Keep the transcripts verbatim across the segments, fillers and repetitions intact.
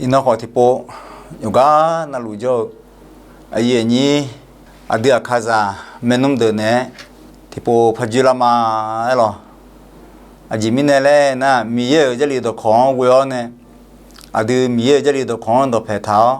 Iqnan khawf tiqpov yawqgar navluf jawr-eu aqyuif aqnyir, aqdui aqkazaq maernmr deuq naeq-aer tiqpov par joerlar ma. Aerlawq, aqjeq mirnae laer nar, Miqyaer-euq Jarlif dawqkawq-anr ghoe-awr nae, aqdui Miqyaer-euq Jarlif dawqkawq-anr dawqpaeq taq-awr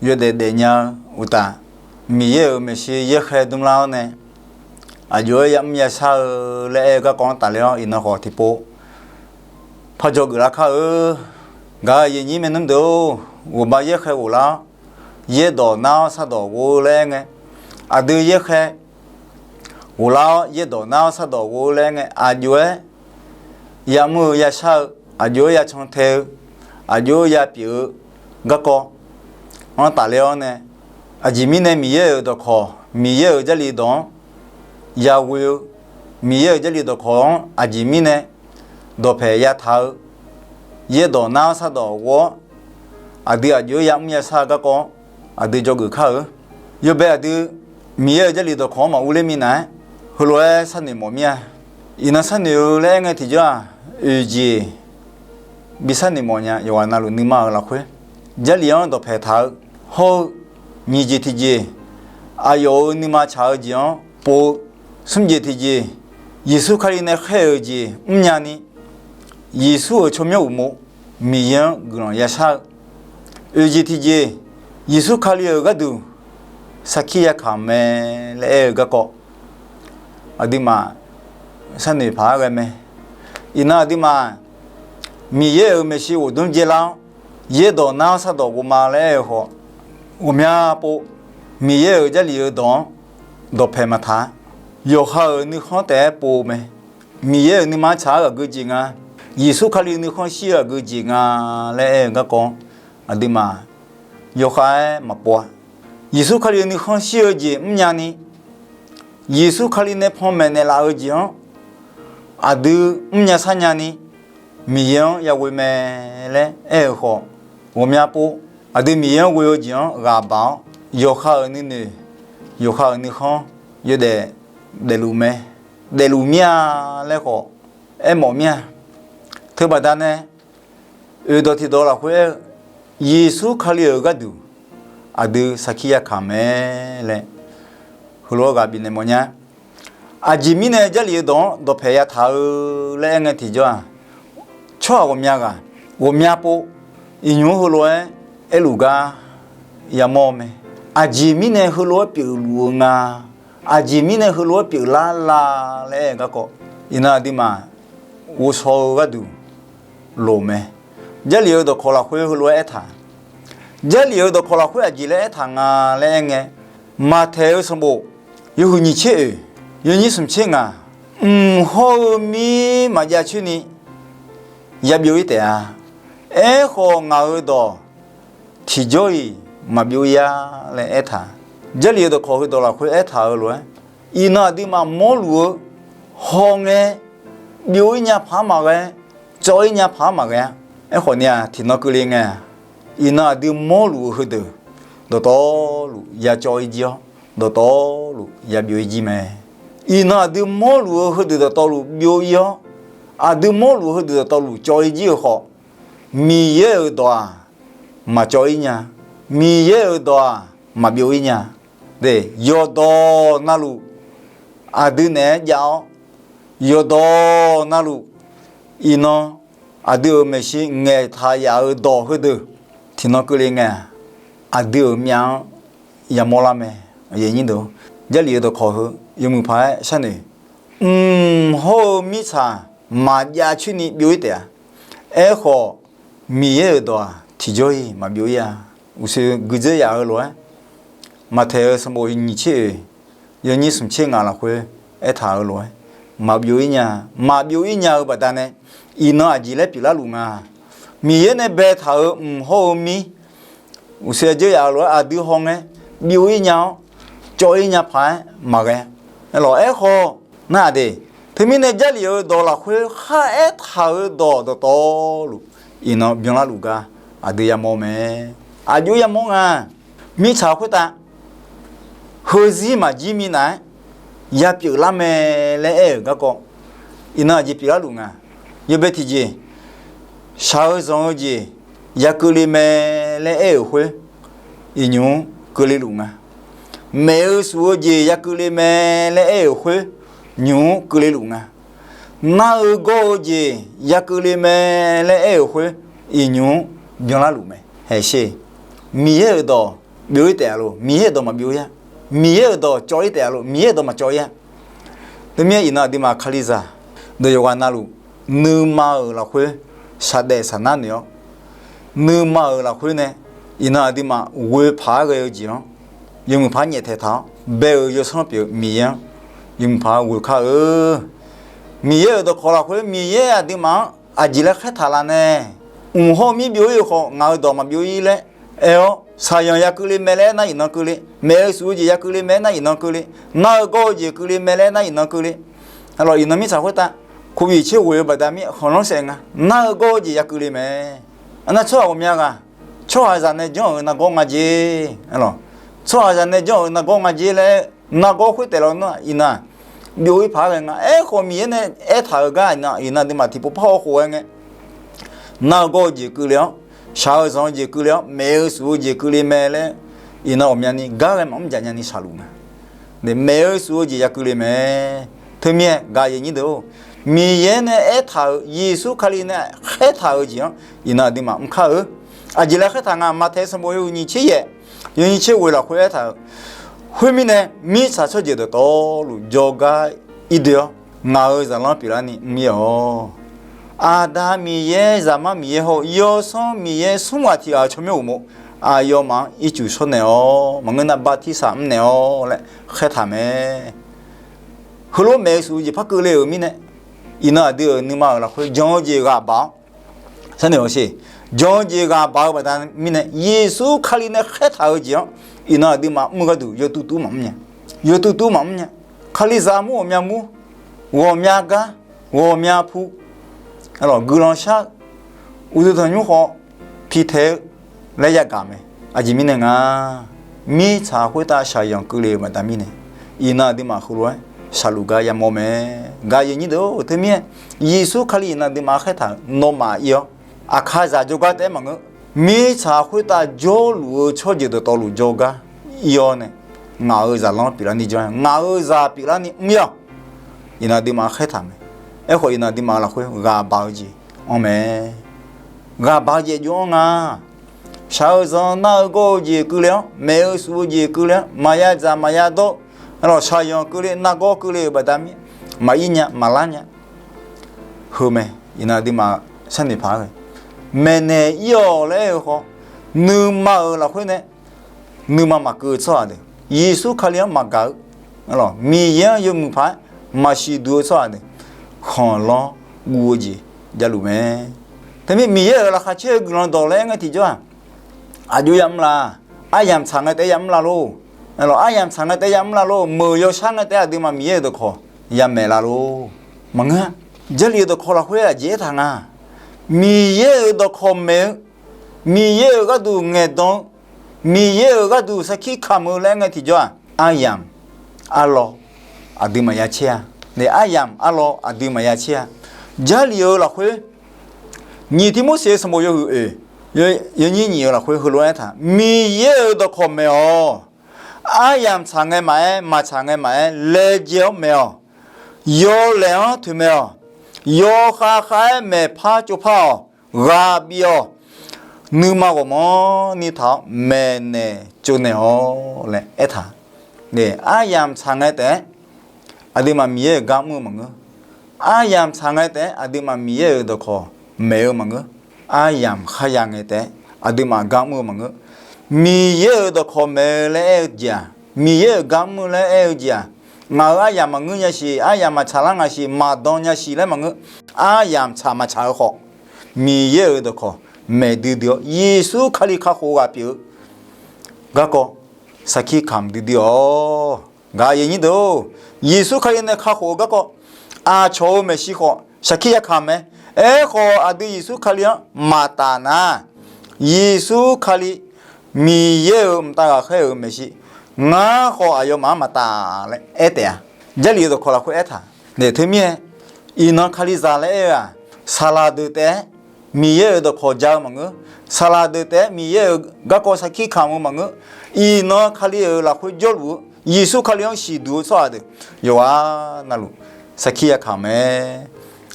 yawdaef daefnya-eu uqtaf, Miqyaer-euq maeqshi yaerkhaer dmrlar-awr nae, aqjox-aer yamr yashar-eu laer aer-eu garkawv-anr tafler-awr, iqnan khawf tiqpov par dzawgeuf lar kar-eu. Gaq-euq aqyuif aqnyir maernmr deuq-or, ghawqma yaerkhaer ghoflar-awr, yaerdawq nar-awr shardawq ghov-eu laer aer ngae, aqdui yaerkhaer ghoflar-awr yaerdawq nar-awr shardawq ghov-eu laer aer ngae, aqjox-aer yamr-eu yashar-eu, aqjox-aer yacan tae-eu, aqjox-aer yapyeuf-eu garkawv-anr tafler-awr nae, aqjeq mirnae Miqyaer-euq dawqkawq, Miqyaer-euq Jarlif dawq-anr yaghoe-eu, Miqyaer-euq Jarlif dawqkawq-anr aqjeq mirnae dawqpaeq yataq-eu, yaerdawq nar-awr shardawq ghov-awr, aqdui aqjox-aer yamr yashar-eu garkawv-anr aqdui dzawgeuf kar-eu. Yawbae aqdui Miqyaer-euq Jarlif dawqkawq-anr maqur ler minav-aer, heulof-aer sharnoeq mawf mir-a. Iqnan sharnoeq-eu laer aer ngae tiqjawr-aq, oeq jeq bi sharnoeq mawf nya. Yawqghaq navluf nuima-euq lafkhoer, Jarlif-anr dawqpaeq taq-eu hawr-eu, nyiq jeq tiqjeq, aqyawf-euq nuima tsaq-eu jeq-anr pov-eu, smr jeq tiqjeq, Yeqsur Kali nae khaer-euq jeq mrnya ni, Yeqsur-euq tsawrmyanr uqmov, Miqyaer-anr guiqlanq yashar-eu, oeq jeq tiqjeq, Yeqsur Kali-euq gharduq sarkir yakaq mae laer aer-eu garkawv, aqduimaf sharnoeq paq-aer ghae mae. Iqnan aqduimaf Miqyaer-euq maeqshi ghofdmr jaelar-awr, yaerdawq nar-awr shardawq ghov ma laer aer-eu khawf, ghawqmya pov Miqyaer-euq Jarlif-eu dawq-anr dawqpaeq maqtaq-a. Yawqha-euq nuikhanr taef-aer pov mae. Miqyaer-euq nuima-anr tsaq-aer aqgeu jeq nga, Yeqsur Kali nuikhanr shir-eu aqgeu jeq nga laer aer-eu garkawv-anr, aqduimaf yawkhav-aer maqpov-a. Yeqsur Kali-euq nuikhanr shir-eu jeq mrnya ni, Yeqsur Kali nae panmaeq naeqlaf-eu jeq-anr aqdui mrnya sharnya ni, Miqyaer-anr yaghoe mae laer aer-eu khawf, ghawqmya pov aqdui Miqyaer-anr ghoe-eu jeq-anr ghaq baq-awr, yawqha-euq nuinoeq, yawqha-euq nuikhanr yawdaef daefluf mae, daefluf mir-a laer khawf aermawf mir-a. Teubaqda nae oeq dawq tiqdawq lafkhoer aer-eu, Yeqsur Kali-euq gharduq aqdui sarkir yakaq mae laer heulof-aer ghaq bifnaeq mawfnya. Aqjeq mirnae Jarlif-eu dawq-anr dawqpaeq yataq-eu laer aer ngae tiqjawr-aq, tsawrhaq ghawqmya ghaq, ghawqmya pov iqnymr heulof-aer aerluf gar yamawr-eu mae. Aqjeq mirnae heulof-aer pyeufluf-eu nga, aqjeq mirnae heulof-aer pyeuflar la laer aer-eu garkawv, iqnan aqduimaf ghovshaw-eu gharduq loq mae. Jarlif-eu dawqkawq lafkhoer heulof-aer aertaq, Jarlif-eu dawqkawq lafkhoer aqjeq laer aertaq nga laer aer ngae, Maqtaeq-eu sanqbof yawhuiq nyiq tser oeq, yawnyir smq tser ngaq, mq hawr-eu mir maqjav coer ni yabyov-ir taef-a. Aerkhawf, ngaq-euq dawq tiqjawr-iq maqbyov-ir-a laer aertaq. Jarlif-eu dawqkawq heudawq lafkhoer aertaq-eu lof-aer, iqnan aqduimaf mawrluf-eu hawngae byov-ir nya paq-aer maqghae, cawv-ir nya paq-aer maqghae-a. Aerkhawf ni-aq, tiqnan keuvle ngae-aq, iqnan aqdui mawrluf-eu heudeuq dawqtawvluf ya cawv-ir jir-awr, dawqtawvluf ya byov-ir jir mae. Iqnan aqdui mawrluf-eu heudeuq dawqtawvluf byov-ir-awr, aqdui mawrluf-eu heudeuq dawqtawvluf cawv-ir jir-eu khawf, Miqyaer-euq dawq-aq maqcawv-ir nya. Miqyaer-euq dawq-aq maqbyov-ir nya. Yawqdawq navluf aqdui naeq-aer jav-awr, yawqdawq navluf iqnan aqdui-euq maeqshi ngaeqtaq yaf-eu dawq heudeuq tiqnan keuvle ngae-aq, aqdui-euq myav-anr yamawr lar mae. Jarlif-eu dawqkawq heu yawmuiq paq-aer sharnoeq, mq hawr-eu mirtsaq maqjav coer ni byov-ir taef-a. Aerkhawf, Miqyaer-euq dawq-aq tiqjawr-iq maqbyov-ir-a. Uqshoe guidzeur yaf-eu lof-aer, Maqtaeq-eu sanqbof nyiq tser oeq, yawnyir smq tser ngaq lafkhoer aertaq-eu lof-aer, maqbyov-ir nya. Maqbyov-ir nya-eu baqdanae, iqnan aqjeq laer pyeuflar luf nga. Miqyaer nae baetaq-euq mq hawr-eu mir, uqshoe dzeur yaf-eu lof-aer aqdui hawngae byov-ir nya-awr, cawv-ir nya paq-aer maqghae. Aerlawq, aerkhawf nar-aq de, teumirnae Jarlif-eu dawq lafkhoer khar aertaq-eu dawq dawqtawvluf iqnan byanlar luf gar aqdui yamawr mae. Aqjox yamawr nga. Mirtsaq khoertav heuzir maqjir minav-aer yapyeuf lar mae laer aer-euq garkawv, iqnan aqjeq pyeuflar luf nga. Yawbae tiqjeq, shaq-eu zanq-eu jeq, ya keuvle mae laer aer-euq khoer, iqnymr keuvle luf nga. Maef-eu shuf-eu jeq ya keuvle mae laer aer-euq khoer, nymq-mr keuvle luf nga. Nar-eu gawr-eu jeq ya keuvle mae laer aer-euq khoer, iqnymr-mr byanlar luf mae. Haeqsher, Miqyaer-euq dawq byov-ir taef-a lor, Miqyaer-euq dawq maqbyov-ir-a. Miqyaer-euq dawq cawv-ir taef-a lor, Miqyaer-euq dawq maqcawv-ir-a. Teumirnae iqnan aqduimaf Kalizaq deuq yawqghaq navluf, nuima-euq lafkhoer shaqdaef shaqnar noeq-awr, nuima-euq lafkhoer nae iqnan aqduimaf ghoe paq-aer ghae-eu jeq-anr, yawmuiq paq-aer nyaeftaeq taq-awr bae-euq yawsanr pyeuf-eu Miqyaer-anr, yawmuiq paq-aer ghoe kar-eu. Miqyaer-euq dawqkawq lafkhoer Miqyaer aqduimaf-anr aqjeq laer khaertaq laf nae, mq hawr mir byov-ir-eu khawf ngaq-euq dawq maqbyov-ir laer aer-awr, shaqyanq ya keuvle mae laer aernar iqnan keuvle, maef-eu shuf-eu jeq ya keuvle mae aernar iqnan keuvle, nar-eu gawr-eu jeq keuvle mae laer aernar iqnan keuvle. Arlawq, iqnan mirtsaq khoertav kof bif tser ghoeq-eu baqda mir khanqlanr saef nga. Nar-eu gawr-eu jeq ya keuvle mae. Arnar tsawrhaq ghawqmya ghaq, tsawrhaqzaq nae janr-euq nargawr nga jer. Tsawrhaqzaq nae janr-euq nargawr nga jer laer nargawr khoertaef lawnmr-aq iqnan byov-ir paq-aer ghae nga. Aerkhawf Miqyaer nae aertaq-euq gar iqnan aqduimaf tiqpov par hawkhof-aer ngae, nar-eu gawr-eu jeq keuvle-awr, shaq-eu zanq-eu jeq keuvle-awr, maef-eu shuf-eu jeq keuvle mae laer iqnan ghawqmyani gar ghae maqmr jaq nyani shaqluf nga. Maef-eu shuf-eu jeq ya keuvle mae. Teumirnae gaq-eu aqyuif aqnyir deuq-or, Miqyaer nae aertaq-euq, Yeqsur Kali nae khaertaq-euq jeq-anr iqnan aqduimaf mr kar-eu. Aqjeq laer khaertaq nga, Maqtaeq sanqbof yawhuiq nyiq tser yaef, yawnyir tser ghoeq lafkhoer aertaq-euq, khoermirnae mirtsaq tsawrjeuq dawqtawvluf jawrgar ir doe-awr, ngaq-euq zaqlanr pyeuflarni mr-ir-awq. Aqda Miqyaer, Zaqmar Miqyaer hawr-eu Yawsanr Miqyaer smr ghaq tiq ghaq-euq tsawrmyanr uqmov aqyawfmaf-anr ircuf shawrnaeq-awr, maqngeur nar bartirsaq mrnaeq-awr laer khaertaq mae. Heulof-aer maef-eu shuf-eu jeq par keuvle-euq mirnae, iqnan aqdui-euq nuima-euq lafkhoer jan-eu jeq ghaq baq-awr, sharnoeq-awr sher, jan-eu jeq ghaq baq-eu baqda mirnae, Yeqsur Kali nae khaertaq-eu jeq-anr iqnan aqduimaf mr-eu gharduq yawtuv tuv maqmr nya. Yawtuv tuv maqmr nya. Kalizaq mur ghawqmya mur, ghawqmya gar, ghawqmya pu, guiqlanq shar-eu, uqduq tanqnymr khawf piqtaeq-eu laer yagaq mae. Aqjeq mirnae nga, mirtsaq khoertav shaqyanq keuvle-euq baqda mirnae, iqnan aqduimaf heulof-aer shaqluf gar yamawr mae. Gaq-eu aqyuif aqnyir deuq-or, teumirnae Yeqsur Kali iqnan aqduimaf khaertaq-euq nawmaf ir-awr, aqkazaq jawrgar taef-aer maqngeur, mirtsaq khoertav jawrluf-eu tsawrjeuq dawqtawvluf jawrgar ir-awr nae, ngaq-euq zaqlanr pyeuflarni jawr-a, ngaq-euq zaq pyeuflarni mr-ir-awq. Iqnan aqduimaf khaertaq mae. Aerkhawf iqnan aqduimaf-euq lafkhoer ghaq baq-eu jeq anr mae. Ghaq baq-eu jeq jov-anr nga. Shaq-eu zanq nar-eu gawr-eu jeq keuvle-awr, maef-eu shuf-eu jeq keuvle-awr, maqya dzaq maqya dawr-eu, shaqyanq keuvle nargawr keuvle-euq baqda mir, maqir nya maqlar nya. Heu mae. Iqnan aqduimaf sharnoeq paq-aer ghae, maeqnaeq ir-awq laer aer-eu khawf, nuima-euq lafkhoer nae nuima maqkeuv-eu tsawrhaq deuq, Yeqsur Kali-anr maqgaq-eu, Miqyaer-anr yawmuiq paq-aer maqsiq duq-eu tsawrhaq deuq, khanqlanr guv-eu jeq javluf mae. Teumirnae Miqyaer-euq laqkhaq caer-eu guiqlanq dawq laer aer ngae tiqjawr-aq, aqjox yamr la, aryamq tsaq ngae taef-aer yamr la lor. Aryamq tsaq ngae taef-aer yamr la lor. Meuq yawshar ngae taef-aer aqduimaf Miqyaer-euq dawqkawq yamaeq la lor. Maqngeur-a. Jarlif-euq dawqkawq lafkhoer aqjeq aertaq nga. Miqyaer-euq dawqkawq maeq-eu, Miqyaer-euq gharduq ngaeqdan-eu, Miqyaer-euq gharduq sarkir kamq-eu laer aer ngae tiqjawr-aq, aryamq arlawr aqdui maqya caer-a. Aryamq arlawr aqdui maqya caer-a. Jarlif-euq lafkhoer, nyiq Tivmorseq sanqbof yawhuiq oeq, yawnyir nyiq-eu lafkhoer heulof-aer aertaq, Miqyaer-euq dawqkawq maeq-awq. Aryamq tsaq ngae maqaer, maqtsaq ngae maqaer, laejae-awr maeq-awq. Yawlaeq-anr toeqmaeq-awq. Yawkhav khav-aer maeqpar tsovpar-awq. Ghaq bif-awq. Nuima ghawqmanrni taq-awr maeqnaeq tsovnaeq-awq laer aertaq. Aryamq tsaq ngae taef-aer aqduimaf Miqyaer-euq gar mr-eu maqngeur. Aryamq tsaq ngae taef-aer aqduimaf Miqyaer-euq dawqkawq maeq-eu maqngeur. Aryamq kharya ngae taef-aer aqduimaf gar mr-eu maqngeur. Miqyaer-euq dawqkawq maeq-eu laer aer-eu jeq-aq, Miqyaer-euq gar mr-eu laer aer-eu jeq-aq, ngaq-euq aryamq maqngeur nya siq, aryamq maqtsaq lar nga siq, maqdan nya siq laer maqngeur. Aryamq tsaq maqtsaq-eu khawf, Miqyaer-euq dawqkawq maeq duidui-awr, Yeqsur Kali kakhof-eu ghaq pyeuf-eu garkawv sarkir kamq duidui-awq. Gaq-eu aqyuif aqnyir deuq-or, Yeqsur Kali nae kakhof-eu garkawv aqcawq-euq maeqshi khawf sarkir yakamq mae. Aerkhawf, aqdui Yeqsur Kali-anr maqtaf nar, Yeqsur Kali Miqyaer-euq mqtav ghaqkhaer-euq maeqshi, ngar khawf aqyawfmaf-anr maqtaf laer aer taef-a. Jarlif-eu dawqkawq lafkhoer aertaq. Naeq teumirnae, iqnan Kalizaq laer aer-eu-aq, saqlaq deuq taef-aer Miqyaer-euq dawqkawq ja-eu maqngeur. Saqlaq deuq taef-aer Miqyaer-euq garkawv sarkir kamq-eu maqngeur. Iqnan Kali-euq lafkhoer jawrluf-eu Yeqsur Kali-anr siqduq-eu tsawrhaq deuq yawqghaq navluf sarkir yakamq mae.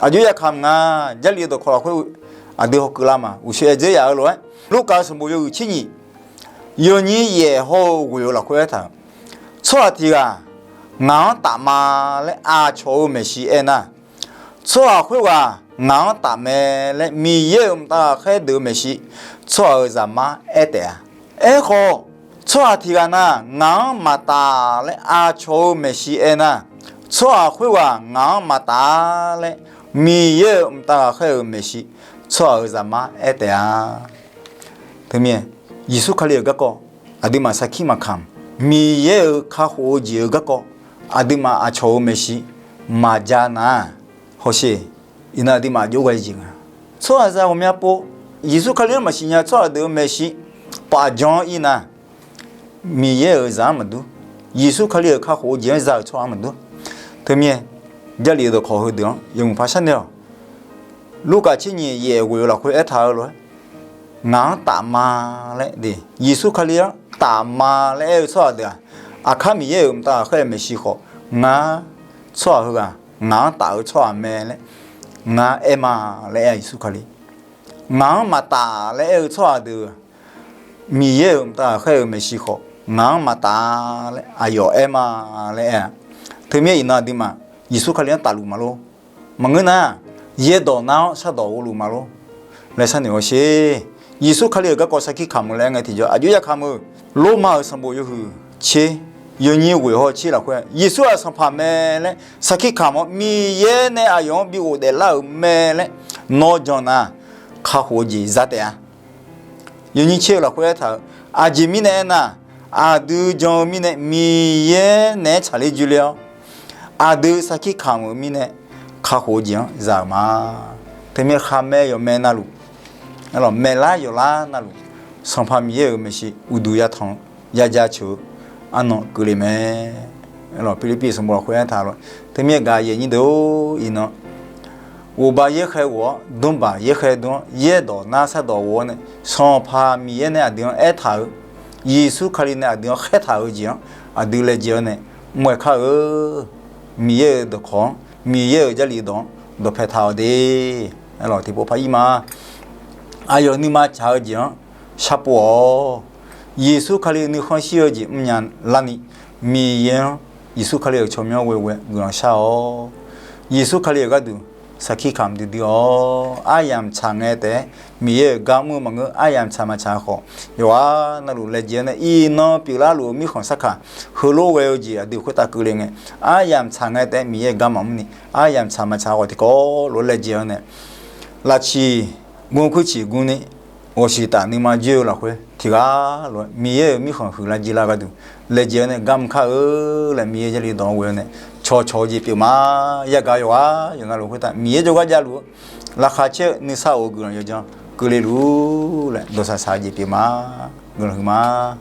Aqjox yakamq nga. Jarlif-eu dawqkawq lafkhoer aqdui hawkeuvlar ma. Uqshoe aer dzeur yaf-eu lof-aer, Lurkaf-eu sanqbof yawhuiq tser nyiq, yawnyir yaef hawr-eu ghoeq-eu lafkhoer aertaq-euq, tsawrhaq tiq ghaq ngaq-anr taf ma laer aqcawq-euq maeqshi aernar, tsawrhaq khoerghaq ngaq-anr taf mae laer Miqyaer-euq mqtav ghaqkhaer deuq-euq maeqshi tsawrhaq-euq zaqmar aer taef-a. Aerkhawf, tsawrhaq tiq ghaq na ngaq-anr maqtaf laer aqcawq-euq maeqshi aernar, tsawrhaq khoerghaq ngaq-anr maqtaf laer Miqyaer-euq mqtav ghaqkhaer-euq maeqshi tsawrhaq-euq zaqmar aer taef-a. Teumirnae, Yeqsur Kali-euq garkawv aqduimaf sarkir maqkamq. Miqyaer-euq kakhof-eu jeq-euq garkawv aqduimaf aqcawq-euq maeqshi maqja nar, hawsher, iqnan aqduimaf jov ghae jeq nga. Tsawrhaqzaq ghawqmya pov, Yeqsur Kali-anr maqsiq nya tsawrhaq deuq-euq maeqshi paf jan-anr ir nar, Miqyaer-euq zaq-anr maqdur, Yeqsur Kali-euq kakhof-eu jeq-anr za-euq tsawrhaq-anr maqdur. Teumirnae, Jarlif-eu dawqkawq heudeuq-anr yawmuiq paq sharnaeq-awq. Lurkaf tser nyiq yaef ghoeq-eu lafkhoer aertaq-eu lof-aer, ngaq-anr taf ma laer de, Yeqsur Kali-anr taf ma laer aer-eu tsawrhaq deuq-aq, aqkar Miqyaer-euq mqtav ghaqkhaer maeqshi khawf, ngar tsawrhaq heughaq ngaq-anr taf-eu tsawrhaq mae laer ngar aer ma laer aer-a. Yeqsur Kali ngaq-anr maqtaf laer aer-eu tsawrhaq deuq, Miqyaer-euq mqtav ghaqkhaer-euq maeqshi khawf, ngaq-anr maqtaf laer aqyawf aer ma laer aer-a. Teumirnae iqnan aqduimaf Yeqsur Kali-anr tafluf ma lor. Maqngeur nar, yaerdawq nar-awr shardawq ghovluf ma lor laer sharnoeq hawsher. Yeqsur Kali-euq garkawv sarkir kamq-eu laer aer ngae tiqjawr aqjox yakamq-eu, Lormav-euq sanqbof yawhuiq tser, yawnyir ghoeq hawr tser lafkhoer, Yeqsur-aq Sanqpaq mae laer sarkir kamq-awr, Miqyaer nae aqyawf-anr bi ghofdaef lar-euq mae laer nawr jan nar, kakhof-eu jeq za taef-a. Yawnyir tser-eu lafkhoer aertaq-euq, aqjeq mirnae aernar, aqdui jan-eu mirnae Miqyaer naeq-aer tsaqler joe ler-awr, aqdui sarkir kamq-euq mirnae kakhof-eu jeq-anr za-euq ma. Teumirnae khaqmae yawqmae navluf, maeqlar yawqlar navluf, Sanqpaq Miqyaer-euq maeqshi uqduq yatanq-eu yaja ceuq-eu arnan keuvle mae. Pirlirpiv sanqbof lafkhoer aertaq-eu, teumirnae gaq yaeq nyir deuq-or, iqnan ghofbaq yaerkhaer ghof-awr, dmrbaq yaerkhaer dm-awr, yaerdawq nar shardawq ghof-awr nae, Sanqpaq Miqyaer nae aqdui-anr aertaq-euq, Yeqsur Kali nae aqdui-anr khaertaq-eu jeq-anr aqdui laejae-awr nae, mr-aer kar-eu Miqyaer-euq dawqkawq-anr, Miqyaer-euq Jarlif dawq-anr dawqpae taq-awq de. Aerlawq, tiqpov par ir ma. Aqyawf nuima tsaq-eu jeq-anr sharpov-awq. Yeqsur Kali nuikhanr shir-eu jeq mrnya larni, Miqyaer-anr, Yeqsur Kali-euq tsawrmyanr ghoe ghoe guiqlanq shar-awq. Yeqsur Kali-euq gharduq sarkir kamq duidui-awq. Aryamq tsaq ngae taef-aer Miqyaer-euq gar mr-eu maqngeur. Aryamq tsaq maqtsaq khawf, yawqghaq navluf laejae-awr nae iqnan pyeuflar luf-eu mirkhanq sarkaq heulof ghae-eu jeq aqdui khoertav keuvle ngae, aryamq tsaq ngae taef-aer Miqyaer-euq gar maqmr ni, aryamq tsaq maqtsaq khawf tiqkawv lof-aer laejae-awr nae, lafciq gur kuirciq gurni, ghawqshuif taf nuima joer-eu lafkhoer tiqghaq lof-aer Miqyaer-euq mirkhanq huiqlar jir lar gharduq laejae-awr nae gar mr kar-eu laer Miqyaer Jarlif dawq-anr ghoe-awr nae, cawqcawq-eu jeq pyeuf ma. Yagaq yawqghaq yawqnavluf khoertav Miqyaer jawrgar javluf-eu, laqkhaq caer-eu nuisar of-eu guiqlanq yawqjan keuvle luf-ur laer dawqsaq saq-eu jeq pyeuf ma. Guiqlanq huiq ma.